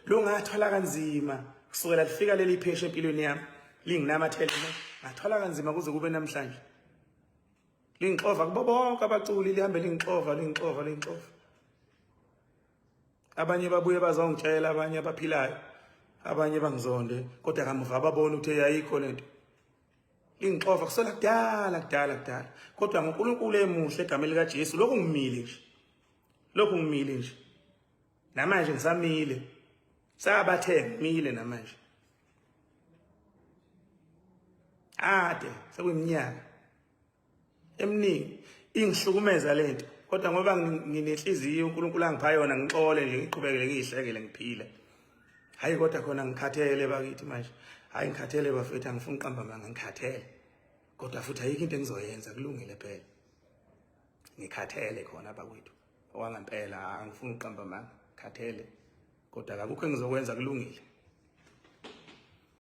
Lo ngathwala kanzima kusukela lifika leli phesha empilweni yami linginamathele ngathwala kanzima kuze kube namhlanje. Lingixova kubo bonke abaculi lihambe lingixova lingixova lingixova. Abanye babuye bazongitshela abanye abaphilayo abanye bangizonde kodwa kamuva ababona ukuthi ayikho lento. Lingixova kusela kudala kudala kudala kodwa ngoNkulunkulu emuhle egameni likaJesu lokhu ngimile nje. Lokhu ngimile nje. Namanje ngisamile. Sabathe ngimile namanje. Ade sekuyiminyaka eminingi ingihlukumeza lento kodwa ngoba nginenhliziyo uNkulunkulu angipha yona ngixole nje ngiqhubekele ngiyihlekele ngiphile. Hayi kodwa khona ngikhathele bakithi manje. Hayi ngikhathele bafethu angifuni uqamba amanga ngikhathele. Kodwa futhi ayikho into engizoyenza kulungile phela. Ngikhathele khona bakwethu. Okwangempela angifuni uqamba amanga ngikhathele. Kodwa akukho engizokwenza kulungile.